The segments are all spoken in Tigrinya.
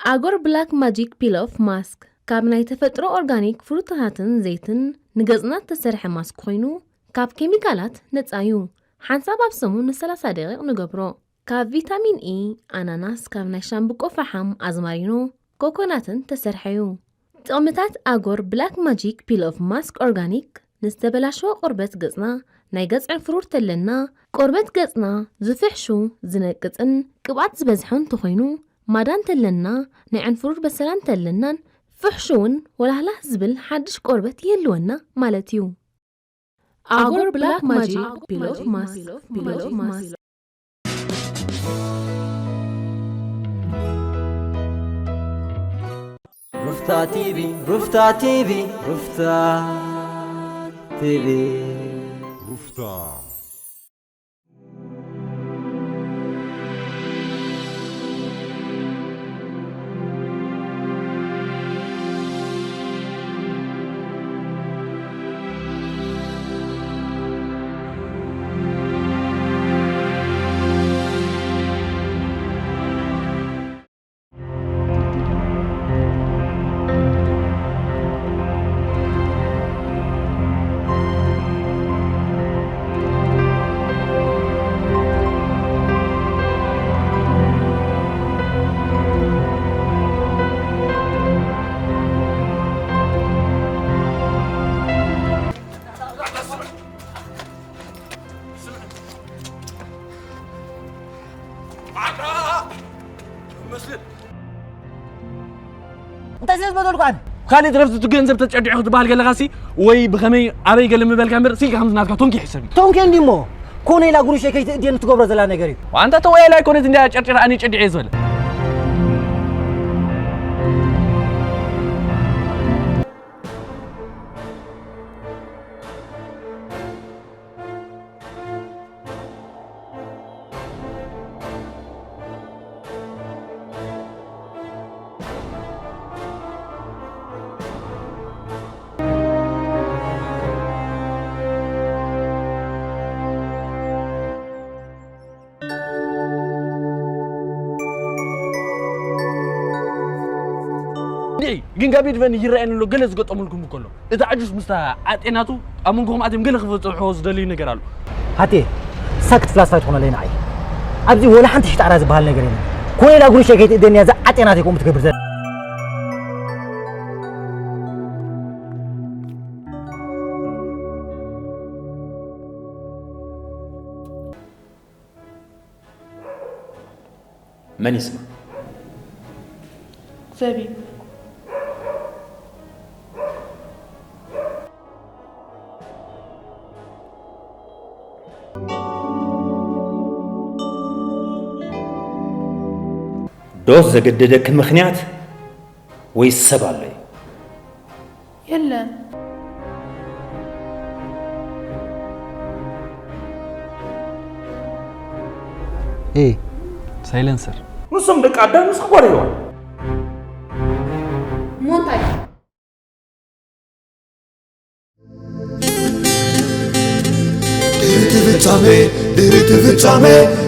ኣጎር ብላክ ማጂክ ፒል ኦፍ ማስክ ካብ ናይ ተፈጥሮ ኦርጋኒክ ፍሩታታትን ዘይትን ንገጽና እተሰርሐ ማስክ ኮይኑ፣ ካብ ኬሚካላት ነጻ እዩ። ሓንሳብ ኣብ ሰሙን ንሰላሳ ደቂቕ ንገብሮ። ካብ ቪታሚን ኢ፣ ኣናናስ፣ ካብ ናይ ሻምብቆ ፈሓም፣ ኣዝማሪኖ፣ ኮኮናትን ተሰርሐ እዩ። ጥቕምታት ኣጎር ብላክ ማጂክ ፒል ኦፍ ማስክ ኦርጋኒክ ንዝተበላሸወ ቆርበት ገጽና፣ ናይ ገጽ ዕንፍሩር ተለና፣ ቆርበት ገጽና ዝፍሕሹ፣ ዝነቅጽን ቅብኣት ዝበዝሖ እንተኾይኑ፣ ማዳ እንተለና፣ ናይ ዕንፍሩር በሰላ እንተለናን ፍሕሹውን ወላህላህ ዝብል ሓድሽ ቆርበት ይህልወና ማለት እዩ። ኣጎር ብላክ ማጂክ ፒል ኦፍ ማስክ፣ ፒል ኦፍ ማስክ። ሩፍታ ቲቪ፣ ሩፍታ ቲቪ፣ ሩፍታ ቲቪ። ሩፍታ። እንታይ ስለ ዝበደልኩ ኣነ? ካልእ ትረፍ እቲ ገንዘብ ተጨዲዑ ክትበሃል ከለኻሲ ወይ ብኸመይ ኣበይ ገለ ምበልካ እምበር ስኢልካ ከምዚ ናትካ ቶንኪ ሕሰብ እዩ። ቶንኪ እንዲሞ ኮነ ኢላ ጉሩሸ ከይትእድየኒ ትገብሮ ዘላ ነገር እዩ። ኣንታ ተወያይላ ኣይኮነት እንድያ ጨርጭራ ኣነ ጨዲዐ ዝበለ። እንድዒ፣ ግን ጋቢ ድቨን ይረኣየኒ ኣሎ፣ ገለ ዝገጠሙልኩም እኮ ኣሎ። እቲ ዓጁስ ምስታ ዓጤናቱ ኣብ መንጎኹም ኣትዮም ገለ ክፍጽሕዎ ዝደልዩ ነገር ኣሎ። ሃቴ፣ ሳክት ፍላስፋይ ትኾነለይ ንዓይ። ኣብዚ ወላ ሓንቲ ሽጣራ ዝበሃል ነገር የለን። ኮይላ ጉርሸ ከይትእደንያ እዛ ዓጤናተይ ከምኡ ትገብር ዘላ። መን ይስማ? ዘቢብ። ዶ ዘገደደኪ ምኽንያት ወይ ሰብ ኣሎ እዩ? የለን። ኤ ሳይለንሰር። ንሶም ደቂ ኣዳም ምስ ክጓር ይዋል። እሞ እንታይ? ድሕሪ እቲ ፍጻመ፣ ድሕሪ እቲ ፍጻመ፣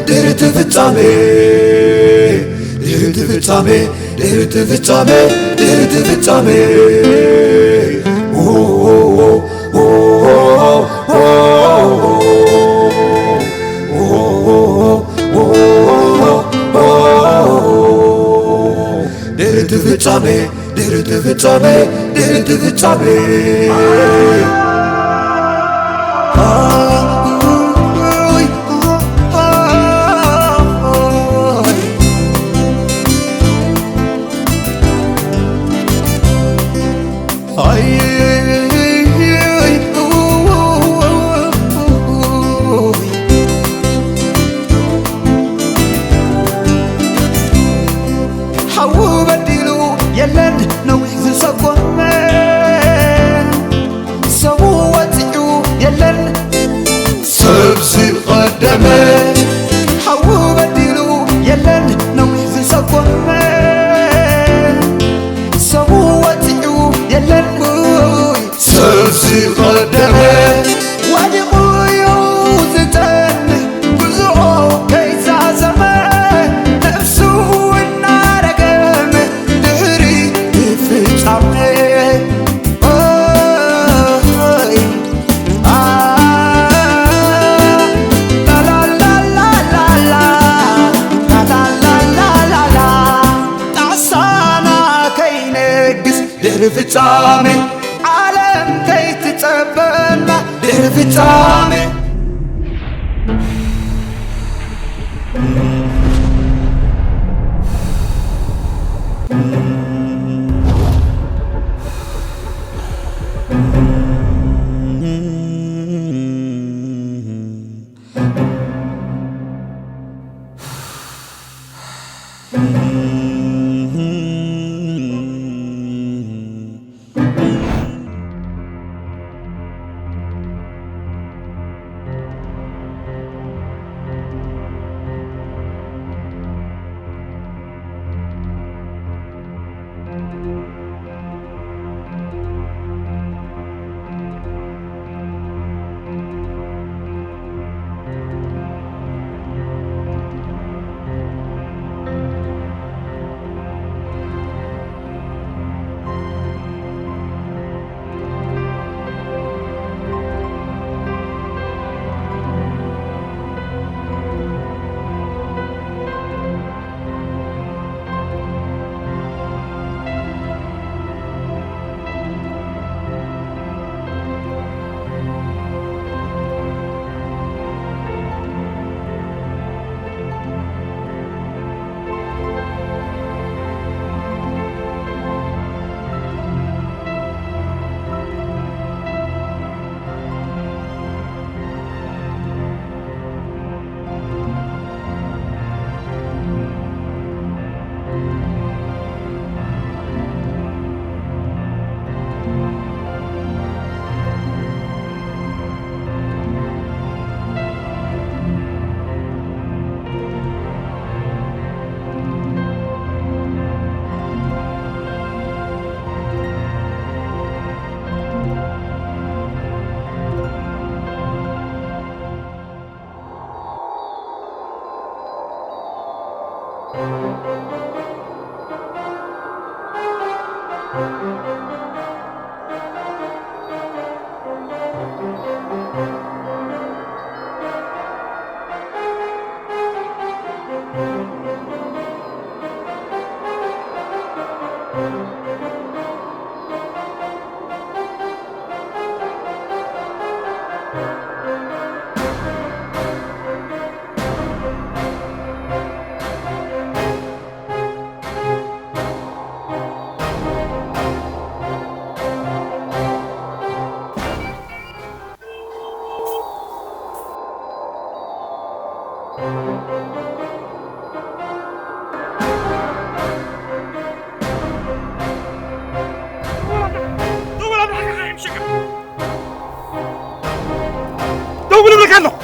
ድሕሪ እቲ ፍጻመ፣ ድሕሪ እቲ ፍጻመ፣ ድሕሪ እቲ ፍጻመ፣ ድሕሪ እቲ ፍጻመ። ድሕሪ እቲ ፍጻመ፣ ድሕሪ እቲ ፍጻመ፣ ድሕሪ እቲ ፍጻመ። ሓዉ በዲሉ የለን ነዊሕ ዝሰጎመ፣ ሰቡ ወጺዑ የለን ሰብ ዝቐደመ። ሓዉ በዲሉ የለን ነዊሕ ዝሰጎመ፣ ሰቡ ወጺዑ የለን ሰብ ዝቐደመ። ወዲቑ እዩ ዝጸንሕ ጉዝኦ ከይዛዘመ፣ ነፍሱ እናረገመ ፍጻሜ ዓለም ከይትጸበና ድሕሪ ፍጻሜ። ደው በል እብለካ ኣለኹ።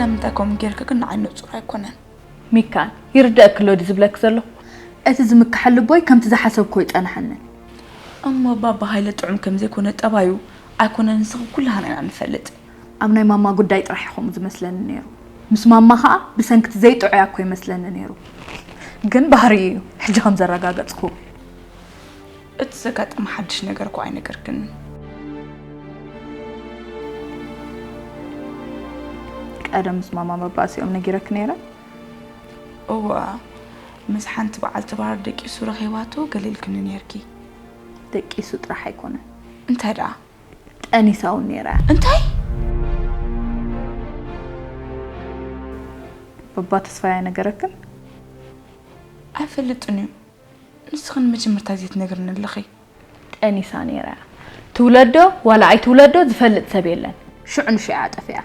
እንታይ ከምኡ ጌርካ ግን ንዓይ ንጹር ኣይኮነን። ሚካን፣ ይርደእክ ኣሎ ድዩ ዝብለክ ዘለኹ? እቲ ዝምክሐሉ ልቦይ ከምቲ ዝሓሰብክዎ ኣይጸንሓንን። እሞ ባባ ሃይለ ጥዑም ከም ዘይኮነ ጠባዩ ኣይኮነን ንስኺ ኩላህና ኢና ንፈልጥ። ኣብ ናይ ማማ ጉዳይ ጥራሕ ኢኹም ዝመስለኒ ነይሩ። ምስ ማማ ኸኣ ብሰንክቲ ዘይጥዑያ እኮ ይመስለኒ ነይሩ። ግን ባህሪ እዩ፣ ሕጂ ከም ዘረጋገጽኩ። እቲ ዘጋጠመ ሓድሽ ነገር እኮ ኣይነገርክን። ቀደም ምስ ማማ መባእሲኦም ነጊረክ ነይረ? እዋ፣ ምስ ሓንቲ በዓልቲ ባር ደቂሱ ረኺባቶ ገለ ኢልክኒ ነይርኪ። ደቂሱ ጥራሕ ኣይኮነን። እንታይ ደኣ? ጠኒሳ እውን ነይራ። እንታይ? በባ ተስፋይ ኣይነገረክን? ኣይፈልጥን እዩ። ንስኽን መጀመርታ ዘይትነግርኒ ኣለኺ። ጠኒሳ ነይራ። ትውለዶ ዋላ ኣይትውለዶ ዝፈልጥ ሰብ የለን። ሽዑ ንሽዑ እያ ጠፊኣ።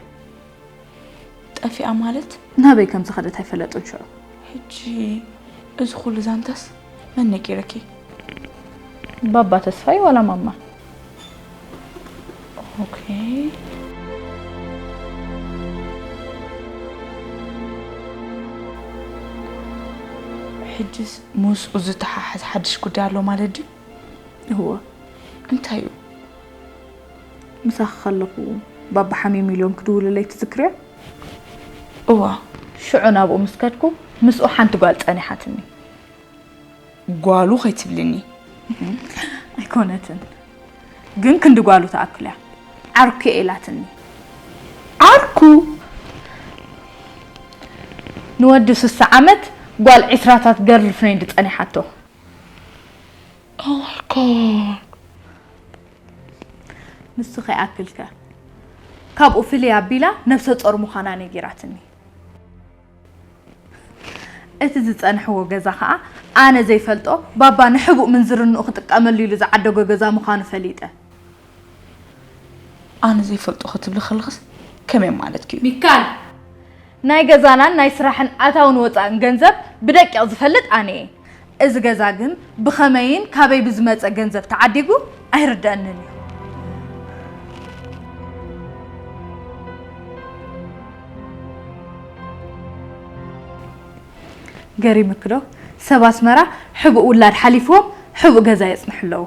ጠፊኣ ማለት? ናበይ ከም ዝኸደት ኣይፈለጡን ሽዑ። ሕጂ እዚ ኩሉ ዛንታስ መን ነጊረኪ? ባባ ተስፋይ ዋላ ማማ? ኦኬ። ሕጅስ ምስኡ ዝተሓሓዝ ሓድሽ ጉዳይ ኣሎ ማለት ድዩ? እወ። እንታይ እዩ? ምሳኺ ከለኹ ባባ ሓሚሙ ኢሎም ክድውሉለይ ትዝክርዮ? እዋ። ሽዑ ናብኡ ምስ ከድኩ ምስኡ ሓንቲ ጓል ጸኒሓትኒ። ጓሉ ከይትብልኒ። ኣይኮነትን። ግን ክንዲ ጓሉ ትኣክል እያ። ዓርኩ እየ ኢላትኒ። ዓርኩ? ንወዲ ስሳ ዓመት ጓል ዒስራታት ገርል ፍሬንድ ጸኒሓቶ። Oh my God። ንሱ ከይኣክልከ ካብኡ ፍልይ ኣቢላ ነብሰ ጾር ምዃና ነጊራትኒ። እቲ ዝጸንሕዎ ገዛ ኸኣ ኣነ ዘይፈልጦ ባባ ንሕቡእ ምንዝርንኡ ክጥቀመሉ ኢሉ ዝዓደጎ ገዛ ምዃኑ ፈሊጠ። ኣነ ዘይፈልጦ ክትብሊ ከለኽስ ከመይ ማለትኪ እዩ? ሚካል! ናይ ገዛናን ናይ ስራሕን ኣታውን ወጻእን ገንዘብ ብደቂቕ ዝፈልጥ ኣነ እየ። እዚ ገዛ ግን ብኸመይን ካበይ ብዝመጸ ገንዘብ ተዓዲጉ ኣይርደኣንን እዩ። ገሪምኪ ዶ? ሰብ ኣስመራ ሕቡእ ውላድ ሓሊፍዎም ሕቡእ ገዛ የጽንሑ ኣለዉ።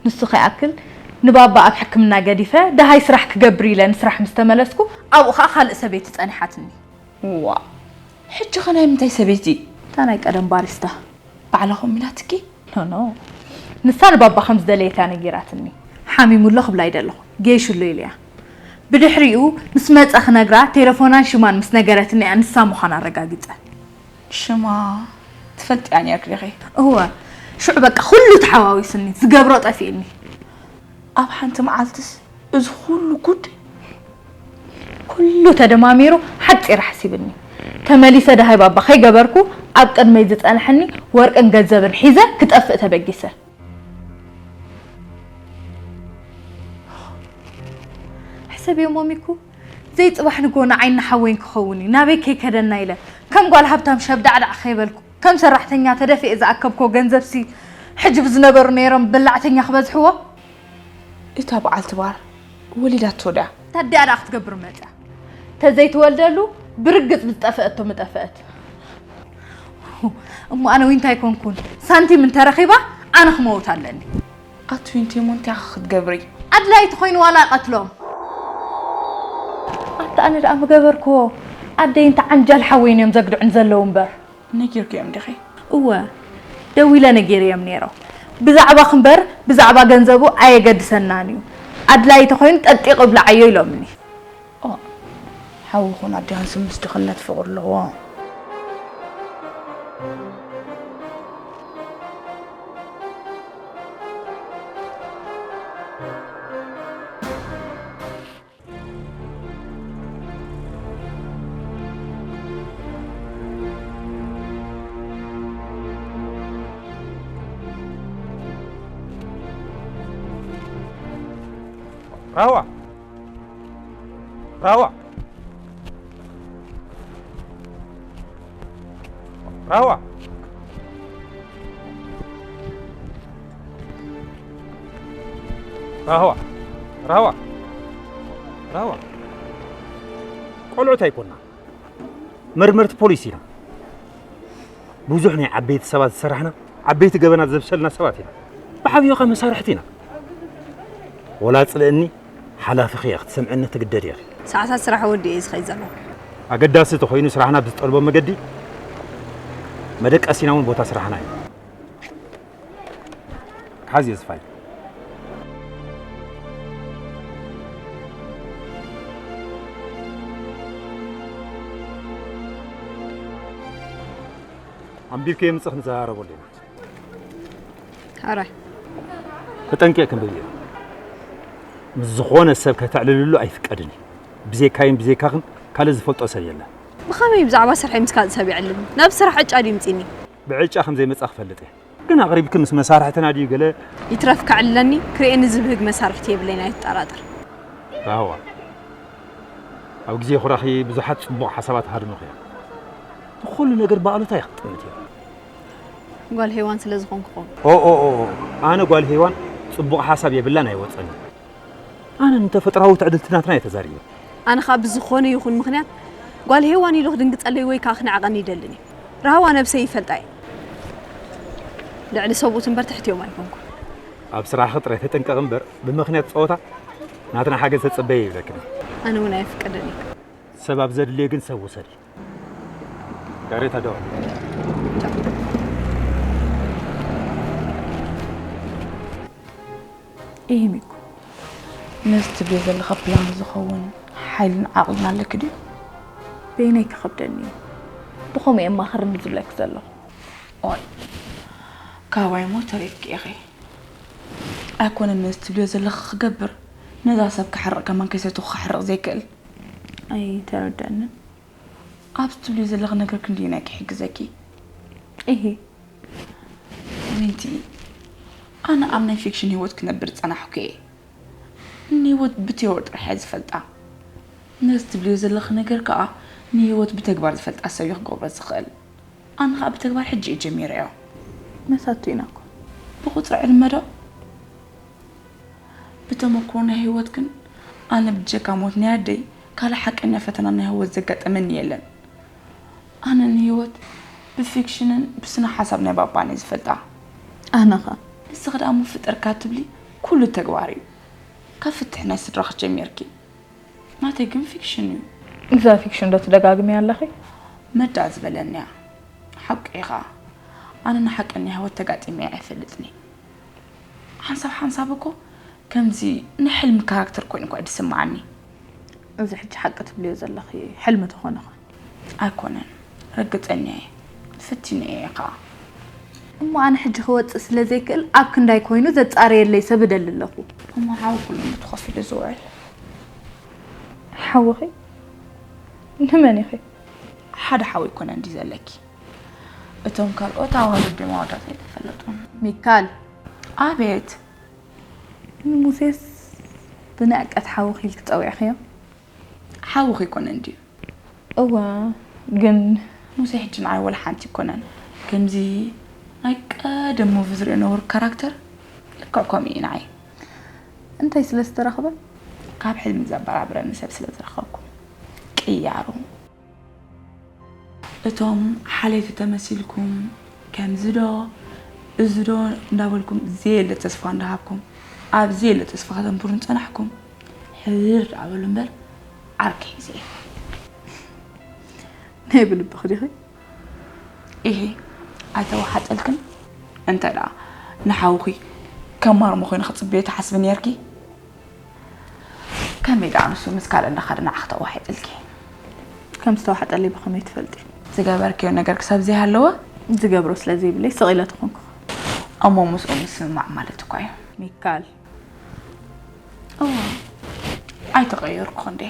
ንሱ ከይኣክል ንባባ ኣብ ሕክምና ገዲፈ ደሃይ ስራሕ ክገብር ኢለ ንስራሕ ምስ ተመለስኩ ኣብኡ ኸኣ ካልእ ሰበይቲ ጸኒሓትኒ። ዋ፣ ሕጂ ኸ ናይ ምንታይ ሰበይቲ? እታ ናይ ቀደም ባሪስታ። ባዕላ ከምኡ ኢላትኪ? ኖ፣ ኖ። ንሳ ንባባ ከም ዝደለየታ ነጊራትኒ። ሓሚሙ ኣሎ ክብላ ኣይደለኹ። ገይሹ ኣሎ ኢለያ። ብድሕሪኡ ምስ መጸ ክነግራ ቴሌፎናን ሽማን ምስ ነገረትኒ እያ ንሳ ምዃና ኣረጋጊጸ። ሽማ ትፈልጥያ ነይርኪ ዲኺ? እወ። ሽዑ በቃ ኩሉ ተሓዋዊስኒ፣ ዝገብሮ ጠፊእኒ። ኣብ ሓንቲ መዓልትስ እዚ ኩሉ ጉድ? ኩሉ ተደማሚሩ ሓጺር ሓሲብኒ። ተመሊሰ ደሃይ ባባ ከይገበርኩ ኣብ ቅድመይ ዝጸንሐኒ ወርቅን ገንዘብን ሒዘ ክጠፍእ ተበጊሰ። ሕሰብዮ ሞሚኩ፣ ዘይጽባሕ ንግሆ ንዓይኒ ሓወይን ክኸውን እዩ፣ ናበይ ከይከደና ኢለ ከም ጓል ሃብታም ሸብዳዕዳዕ ከይበልኩ፣ ከም ሰራሕተኛ ተደፊኤ ዝኣከብኮ ገንዘብሲ ሕጂ ብዝነበሩ ነይሮም በላዕተኛ ክበዝሕዎ። እታ በዓልቲ ባር ወሊዳቶ ድያ? ታዲኣ ደኣ ክትገብር መጽያ? ተዘይትወልደሉ ብርግጽ ብዝጠፈአቶ ምጠፈአት። እሞ ኣነ ዊንታ ኣይኮንኩን፣ ሳንቲም እንተረኺባ ኣነ ክመውት ኣለኒ። ኣቲ ዊንቲ እሞ እንታይ ኢኻ ክትገብሪ? ኣድላይ ተኾይኑ ዋላ ቀትሎም። ኣታ ኣነ ደኣ ምገበርክዎ። ኣደይ እንተ ዓንጃል ሓወይን እዮም ዘግድዑን ዘለዉ እምበር። ነጊርክዮም ዲኺ? እወ፣ ደዊለ ነጊረዮም ነይረ። ብዛዕባኺ እምበር ብዛዕባ ገንዘቡ ኣየገድሰናን እዩ። ኣድላይ ተኾይኑ ጠጢቕ ብልዓዮ ኢሎምኒ። ኦ፣ ሓውኹን ኣዴኻን ምስ ድኽነት ፍቕሪ ኣለዎ። ራህዋ! ራህዋ! ራህዋ! ራህዋ! ራህዋ! ራዋ ቆልዑት ኣይኮና፣ መርመርቲ ፖሊስ ኢና። ብዙሕ ናይ ዓበይቲ ሰባት ዝሰራሕና፣ ዓበይቲ ገበናት ዘብሰልና ሰባት ኢና። ብዓብዩኻ መሳርሕቲ ኢና። ወላ ጽልእኒ፣ ሓላፊኺ እያ፣ ክትሰምዕኒ ትግደድ ኢኺ። ሰዓታት ስራሕ ወዲኤ እየ ዝኸይድ ዘለኹ። ኣገዳሲ ተኾይኑ ስራሕና ብዝጠልቦ መገዲ መደቀሲና እውን ቦታ ስራሕና እዩ። ሓዝ እየ ዝፋይ። ኣንቢብከ የምፅእ ክንዘራረበሉ ኢና። ሕራይ። ተጠንቂቕ ክንብል እየ። ምስ ዝኾነ ሰብ ከተዕልልሉ ኣይፍቀድን እዩ። ብዘይካይን ብዘይካኽን ካልእ ዝፈልጦ ሰብ የለን። ብኸመይ ብዛዕባ ስርሐይ ምስ ካልእ ሰብ ይዕልል? ናብ ስራሕ ዕጫ ድዩ ምጺኒ? ብዕጫ ከም ዘይመጻ ክፈልጥ እየ። ግን ኣቕሪብኪ ምስ መሳርሕትና ድዩ ገለ? ይትረፍ ከዕልለኒ፣ ክርእየኒ ዝብህግ መሳርሕቲ የብለይን፣ ኣይትጠራጠር። ራህዋ፣ ኣብ ግዜ ኩራኺ ብዙሓት ጽቡቕ ሓሳባት ሃድሙኺ እዮም። ንኹሉ ነገር ብኣሉታ ይኽጥምት እዮም። ጓል ሄዋን ስለ ዝኾንኩ ኾን። ኦ፣ ኦ፣ ኦ፣ ኦ፣ ኣነ ጓል ሄዋን ጽቡቕ ሓሳብ የብላን ኣይወጸንን። ኣነ ንተፈጥራዊ ትዕድልቲ ናትና እየ ተዛሪበ። ኣነ ኸኣ ብዝኾነ ይኹን ምኽንያት ጓል ሄዋን ኢሉ ክድንግጸለይ ወይ ከኣ ክነዕቐኒ ይደልን እየ። ራህዋ ነብሰይ ይፈልጣ እየ። ልዕሊ ሰብኡት እምበር ትሕቲኦም ኣይኮንኩን። ኣብ ስራሕኺ ጥራይ ተጠንቀቒ እምበር፣ ብምኽንያት ጸወታ ናትና ሓገዝ ተጸበየ ይብለክን። ኣነ እውን ኣይፍቀደን እዩ። ሰብ ኣብ ዘድልዮ ግን ሰብ ውሰዲ። ካሬታ ደዋ። ኢሂ ሚኩ፣ ነዚ ትብልዮ ዘለኻ ፕላን ዝኸውን ሓይልን ዓቕልን ኣለኪ ድዩ? በይነይ ክኸብደኒ እዩ። ብኸምኡ እየ ኣማኽርኒ ዝብለኪ ዘለኹ። ኦይ፣ ካባይ እሞ ተሪፍኪ ኢኺ። ኣይኮነን ነዚ ትብልዮ ዘለኺ ክገብር፣ ነዛ ሰብ ክሓርቕ ከማን ከይሰተኹ ክሓርቕ ዘይክእል። ኣይተረድኣንን። ኣብዚ ትብልዮ ዘለኺ ነገር ክንደየናይ ክሕግዘኪ? ኢሂ። ዊንቲ፣ ኣነ ኣብ ናይ ፊክሽን ህይወት ክነብር ዝጸናሕኩ እየ። ንህይወት ብቴዎሪ ጥራሕ እየ ዝፈልጣ። ነዚ ትብልዮ ዘለኺ ነገር ከኣ ንህይወት ብተግባር ዝፈልጣ ሰብ እዩ ክገብሮ ዝኽእል። ኣነ ከኣ ብተግባር ሕጂ እየ ጀሚረዮ። መሳቱ ኢና እኮ። ብቑጽሪ ዕድመ ዶ? ብተመክሮ ናይ ህይወት ግን ኣነ ብጀካ ሞት ናይ ኣደይ ካልእ ሓቀኛ ፈተና ናይ ህይወት ዘጋጠመኒ የለን። ኣነ ንህይወት ብፊክሽንን ብስነ ሓሳብ ናይ ባባን እየ ዝፈልጣ። ኣነኸ? ንስኺ ደኣ ምፍጥርካ ትብሊ ኩሉ ተግባር እዩ። ካብ ፍትሒ ናይ ስድራኺ ጀሚርኪ። ናተይ ግን ፊክሽን እዩ። እዛ ፊክሽን ዶ ትደጋግሚ ኣለኺ? መዳእ ዝበለኒ እያ። ሓቂ ኢኻ። ኣነ ንሓቀኛ ህይወት ተጋጢመ ኣይፈልጥን እየ። ሓንሳብ ሓንሳብ እኮ ከምዚ ናይ ሕልሚ ካራክተር ኮይኑ እኳ እዩ ዝስምዓኒ። እዚ ሕጂ ሓቂ ትብልዮ ዘለኺ ሕልሚ ተኾነ ኸ? ኣይኮነን፣ ርግጸኛ እየ። ፈቲነ እየ ኸኣ። እሞ ኣነ ሕጂ ክወጽእ ስለ ዘይክእል ኣብ ክንዳይ ኮይኑ ዘጻረየለይ ሰብ እደሊ ኣለኹ። እሞ ሓዊ ኩሉ ምትኾፊሉ ዝውዕል። ሓውኺ? ንመን ኢኺ? ሓደ ሓው ኣይኮነን ድዩ ዘለኪ? እቶም ካልኦት ኣዋልድ ድማ ኣወዳት ኣይተፈለጡን። ሚካል። ኣቤት። ንሙሴስ ብንዕቀት ሓውኺ ኢልኪ ጸዊዕኽዮ? ሓውኺ ኣይኮነን ድዩ? እዋ፣ ግን ሙሴ ሕጂ ንዓይ ወላ ሓንቲ ኣይኮነን። ከምዚ ናይ ቀደም ሙቪ ዝሪኦ ነበርኩ ካራክተር ልክዕ ከምኡ እዩ ንዓይ። እንታይ ስለ ዝተረኽበ? ካብ ሕልሚ ዘበራብረኒ ሰብ ስለ ዝረኸብኩ። ቅያሩ። እቶም ሓለይቲ ተመሲልኩም፣ ከምዚ ዶ፣ እዚ ዶ እንዳበልኩም ዘየለ ተስፋ እንዳሃብኩም፣ ኣብ ዘየለ ተስፋ ከተንብሩ ዝጸናሕኩም፣ ሕርር ደኣ በሉ እምበር፣ ዓርኪ ሒዘ እየ። ናይ ብልብኺ ዲኺ? ኢሂ፣ ኣይተወሓጠልክን? እንተ ደኣ ንሓውኺ ከም ማርሞ ኮይኑ ክጽበዮ ትሓስቢ ኔርኪ? ከመይ ደኣ ንሱ ምስ ካልእ እንዳኸደ ንዓኺ ተዋሒጥልኪ? ከም ዝተዋሕጠለይ ብኸመይ ትፈልጢ? ዝገበርክዮ ነገር ክሳብ ዘይሃለወ? ዝገብሮ ስለ ዘይብለይ ስቕ ኢለ ተኾንኩ። እሞ ምስኡ ምስምማዕ ማለት እኳ እዩ። ሚካል። እዋ፣ ኣይተቐየርኩ እንዴ?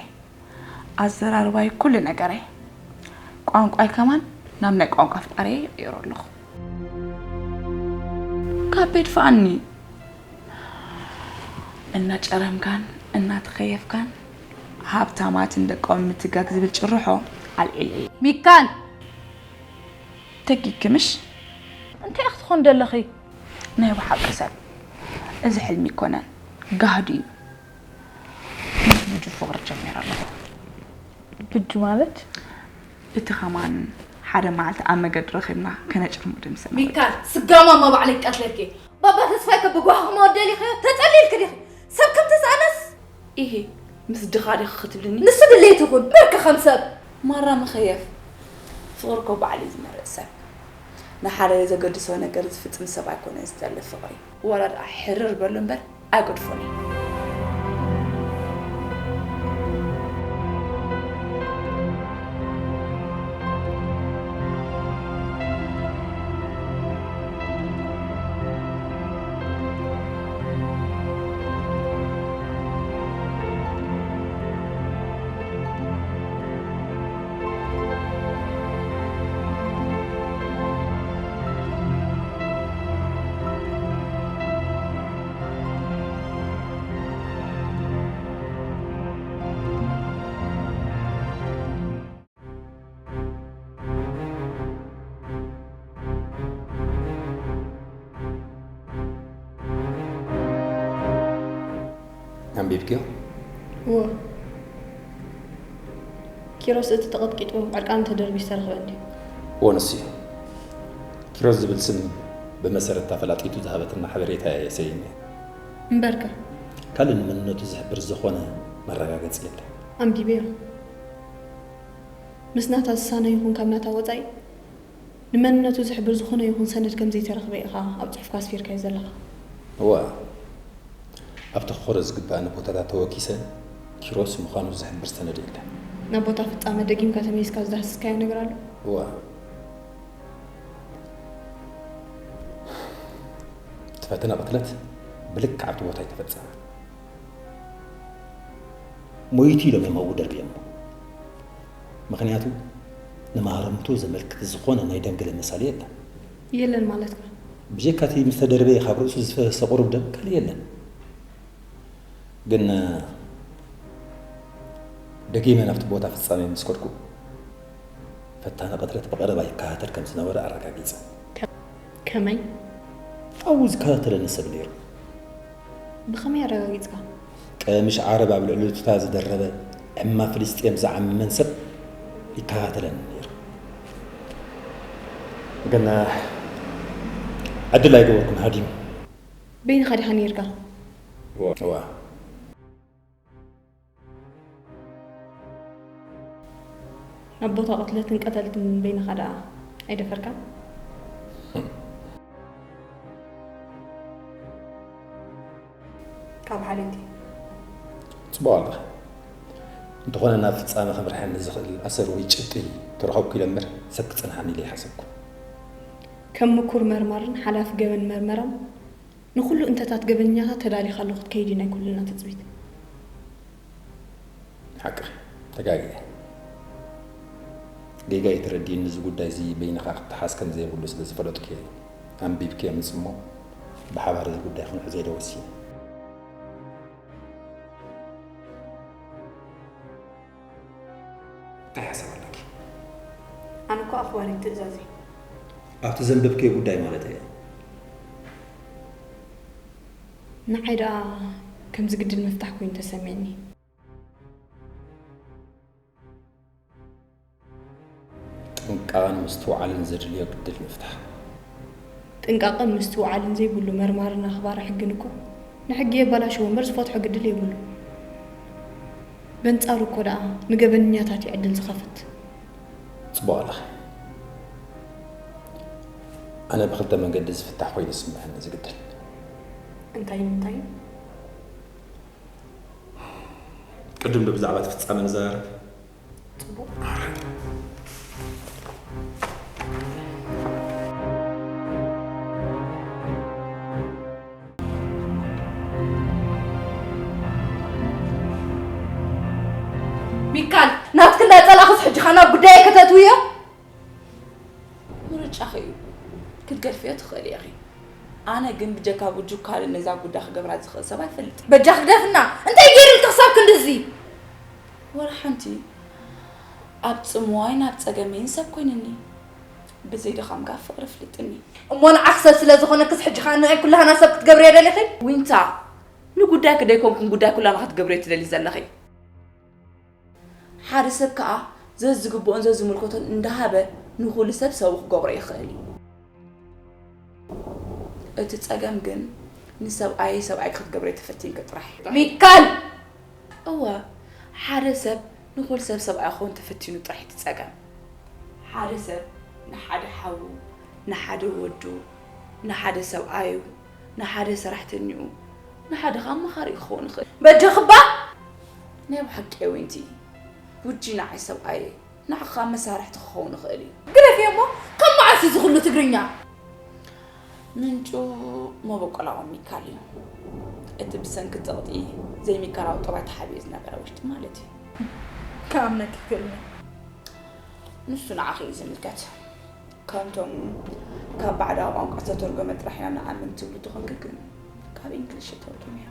ኣዘራርባይ ኩሉ ነገረይ። ቋንቋይ ከማን ናብ ናይ ቋንቋ ኣፍቃሪ ይቕይሮ ኣለኹ። ካብ ቤት ፈኣኒ እናጨረምካን እናተኸየፍካን ሃብታማትን ደቆም ምትጋግ ዝብል ጭርሖ ኣልዒለ እየ። ሚካል! ተጊግኪ ምሽ? እንታይ ኢኺ ትኾን ደለኺ? ናይ ብሓቂ ሰብ፣ እዚ ሕልሚ ኣይኮነን፣ ጋህዲ እዩ። ምስ ብጁ ፍቕሪ ብጁ ማለት እቲ ከማን ሓደ መዓልቲ ኣብ መገዲ ረኺብና ከነጭርሞ ደምሰና። ሚካል ስጋማ ማ ባዕለይ ቀትለኪ። ባባ ተስፋይ ከብጓህ ክመወደል ይኸ ተጸሊልክ ዲኺ። ሰብ ከም ተስኣነስ ኢሂ ምስ ድኻ ዲኺ ክትብልኒ? ንሱ ድሌት ይኹን በርክ ከም ሰብ። ማራ መኸየፍ ፍቕሪ እኮ ባዕሉ እዩ ዝመርጽ ሰብ። ንሓደ ዘገድሶ ነገር ዝፍጽም ሰብ ኣይኮነ ዝደሊ ፍቕሪ። ዋላ ደኣ ሕርር በሉ እምበር ኣይገድፎን እዩ። ኣንቢብክዮ? እወ። ኪሮስ እቲ ተቐጥቂጡ ዕርቃኑ ተደርብዩ ዝተረኽበ እንድዩ። እወ ንሱ እዩ። ኪሮስ ዝብል ስም ብመሰረት እታ ፈላጢቱ ዝሃበትና ሓበሬታ እየ ሰይመ። እምበርከ ካልእ ንመንነቱ ዝሕብር ዝኾነ መረጋገጺ የለን። ኣንቢበዮ። ምስ ናታ ዝሳነ ይኹን ካብ ናታ ወጻኢ ንመንነቱ ዝሕብር ዝኾነ ይኹን ሰነድ ከም ዘይተረኽበ ኢኻ ኣብ ጽሑፍካ ኣስፊርካዮ ዘለኻ። እወ። ኣብቲ ክኾረ ዝግባኣኒ ቦታታት ተወኪሰ ኪሮስ ምዃኑ ዝሕብር ሰነድ የለን። ናብ ቦታ ፍጻመ ደጊምካ ተመሊስካ ዝዳህሰስካዮ ነገር ኣሎ? እወ። እቲ ፈተነ ቅትለት ብልክዕ ኣብቲ ቦታ ኣይተፈጸመን። ሞይቱ ኢሎም እዮም ኣብኡ ደርብዮሞ። ምኽንያቱ ንማህረምቱ ዘመልክት ዝኾነ ናይ ደም ገለ መሳሊ የለን። የለን ማለትካ? ብጀካ እቲ ምስ ተደርበየ ካብ ርእሱ ዝፈሰሰ ቁሩብ ደም ካልእ የለን። ግን ደጊመ ናብቲ ቦታ ፍጻሜ ምስ ከድኩ ፈታኒ ቅትለት ብቐረባ ይከታተል ከም ዝነበረ ኣረጋጊጸ። ከመይ? ኣብኡ ዝከታተለኒ ሰብ ነይሩ። ብኸመይ ኣረጋጊጽካ? ቀምሽ ዓረብ ኣብ ልዕሊ ቱታ ዝደረበ ዕማ ፍልስጤም ዝዓመመን ሰብ ይከታተለኒ ነይሩ። ግን ዕድል ኣይገበርኩን ሃዲሙ። በይንኻ ዲኻ ነይርካ? እዋ። ናብ ቦታ ቅትለትን ቀተልትን በይንኻ ደኣ ኣይደፈርካን? ካብ ሓለይቲ ጽቡቕ ኣለኺ። እንተኾነ ናብ ፍጻመ ክምርሐኒ ዝኽእል ኣሰር ወይ ጭብጢ ተረኸብኩ ኢለ እምበር ሰብ ክጸንሓኒ ኢለ ኣይሓሰብኩን። ከም ምኩር መርማርን ሓላፊ ገበን መርመራን ንኹሉ እንተታት ገበነኛታት ተዳሊኻ ኣሎ ክትከይድ እዩ ናይ ኩልና ትጽቢት። ሓቅኺ፣ ተጋግየ። ጌጋይ ተረዲእኒ፣ እዚ ጉዳይ እዚ በይንኻ ክትሓዝ ከም ዘይብሉ ስለ ዝፈለጥኩ እየ ኣንቢብክዮ ምጽሞ ብሓባር እዚ ጉዳይ ክንሕዞ ኢለ ወሲነ። እንታይ ሓሳብ ኣለኪ? ኣነ እኮ ኣኽባሪት ትእዛዝ እየ። ኣብቲ ዘንበብክዮ ጉዳይ ማለት እየ። ንዓይ ደኣ ከም ዝግድል ምፍታሕ ኮይኑ ተሰሚዕኒ። ጥንቃቐን ምስትውዓልን ዘድልዮ ግድል ምፍታሕ። ጥንቃቐን ምስትውዓልን ዘይብሉ መርማርን ኣኽባሪ ሕግን እኮ ንሕጊ የባላሽዎ እምበር ዝፈትሖ ግድል የብሉ። በንጻሩ እኮ ደኣ ንገበነኛታት እዩ ዕድል ዝኸፍት። ጽቡቕ ኣለኺ። ኣነ ብኽልተ መንገዲ ዝፍታሕ ኮይኑ ዝስምዐኒ እዚ ግድል። እንታይ እንታይ? ቅድም ብዛዕባ እቲ ፍጻመ ንዘራረብ። ጽቡቕ። ሚካል ናትክ እንዳጸላእክስ ሕጂ ኸ ናብ ጉዳየ ከተእትውዮ? ምርጫኺ እዩ። ክትገድፍዮ ትኽእሊ ኢኺ። ኣነ ግን ብጀካ ብጁ ካልእ ነዛ ጉዳይ ክገብራ ዝኽእል ሰብ ኣይፈልጥን። በጃ ክደፍና እንታይ ገይርልኪ ክሳብ ክንድዚ? ወላ ሓንቲ። ኣብ ጽምዋይን ኣብ ጸገመይን ሰብ ኮይንኒ። ብዘይ ድኻም ከኣ ፍቕሪ ኣፍሊጥኒ። እሞ ንዓኺ ሰብ ስለ ዝኾነክስ ሕጂ ከኣ ንዓይ ኩላህና ሰብ ክትገብርዮ ደሊኺ? ዊንታ፣ ንጉዳይኪ ደይኮንኩን ጉዳይ ኩላና ክትገብርዮ ትደልዪ ዘለኺ። ሓደ ሰብ ከኣ ዘዝግብኦን ዘዝምልከቶን እንዳሃበ ንኹሉ ሰብ ሰብኡ ክገብሮ ይኽእል እዩ። እቲ ጸገም ግን ንሰብኣይ ሰብኣይ ክትገብሮ ተፈቲንኪ ጥራሕ እዩ። ሚካል! እወ፣ ሓደ ሰብ ንኹሉ ሰብ ሰብኣይ ክኸውን ተፈቲኑ ጥራሕ እቲ ጸገም። ሓደ ሰብ ንሓደ ሓዉ፣ ንሓደ ወዱ፣ ንሓደ ሰብኣዩ፣ ንሓደ ሰራሕተኛኡ፣ ንሓደ ከኣ ኣማኻሪኡ ክኸውን ይኽእል። በጃኽባ! ናይ ብሓቂ ዊንቲ፣ ቡጂ ንዓይ ሰብኣየ፣ ንዓኻ መሳርሕቲ ክኸውን ይኽእል እዩ። ግደፍዮ እሞ፣ ካብ መዓስ እዩ እዚ ኩሉ ትግርኛ? ምንጩ መበቆላዊ ሚካል እዩ። እቲ ብሰንኪ ጸቕጢ ዘይሚካላዊ ጠባይ ተሓቢኡ ዝነበረ ውሽጢ ማለት እዩ። ክኣምነኪ ክእልኒ። ንሱ ንዓኺ እዩ ዝምልከት። ከምቶም ካብ ባዕዳዊ ቋንቋ ዝተተርጎመ ጥራሕ ኢና ንኣምን ትብሉ ተኾንኪ ግን ካብ እንግሊሽ ተተርጉሙ እያ።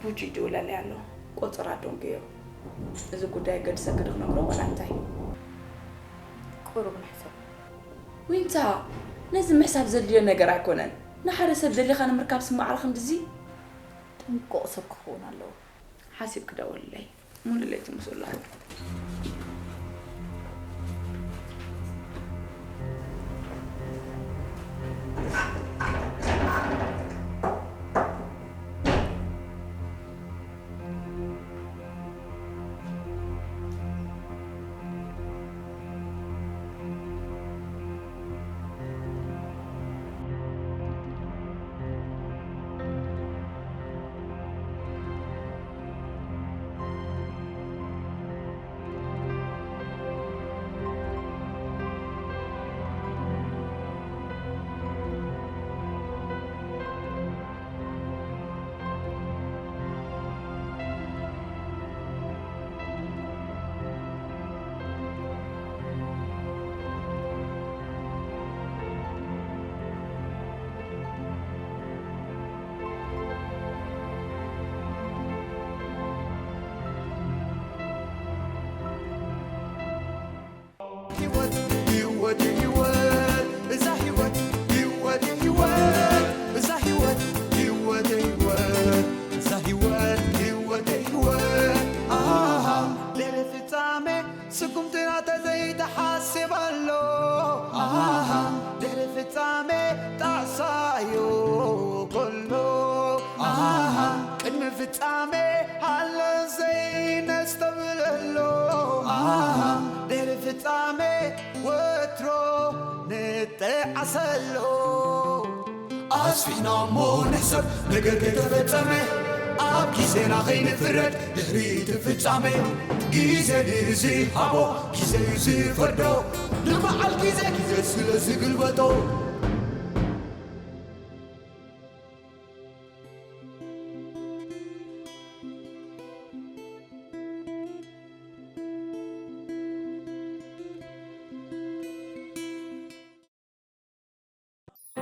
ቡጂ ይድውለለይ ኣሎ። ቆጸራ ደንጉዮ። እዚ ጉዳይ ገድሰኪ ዶ ክነግሮ ዋላ እንታይ? ቁሩብ ንሕሰብ። ዊንታ፣ ነዚ ምሕሳብ ዘድልዮ ነገር ኣይኮነን። ንሓደ ሰብ ደሊኻ ንምርካብ ስማዕረ ክንድዚ ጥንቁቕ ሰብ ክኸውን ኣለዎ። ሓሲብኪ ደውልለይ። ሙሉ ለይቲ ምስኡ ኣለኹ። ህይወት ህይወት ህይወት እዛ ህይወት ህይወት ህይወት እዛ ህይወት ህይወት ህይወት እዛ ህይወት ህይወት ህይወት ኣሃ ድሕሪ ፍጻሜ ስጉምትና ተዘይተሓስብ ኣሎ ኣሃ ድሕሪ ፍጻሜ ጣዕሳዮ ከሎ ኣሃ ቅድሚ ፍጻሜ ሃለ ዘይነስተብለሎ ኣሃ ድሕሪ ፍጻሜ ወትሮ ንጠዓሰሎ ኣስፊሕና እሞ ንሕሰብ ነገር ከይተፈጸመ ኣብ ግዜና ከይንፍረድ ድሕሪ እቲ ፍጻሜ ግዜ ንዝሃቦ ግዜ እዩ ዝፈርዶ ንበዓል ግዜ ግዜ ስለ ዝግልበጦ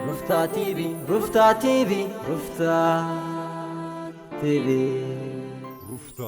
ሩፍታ ቲቪ ሩፍታ ቲቪ ሩፍታ ቲቪ ሩፍታ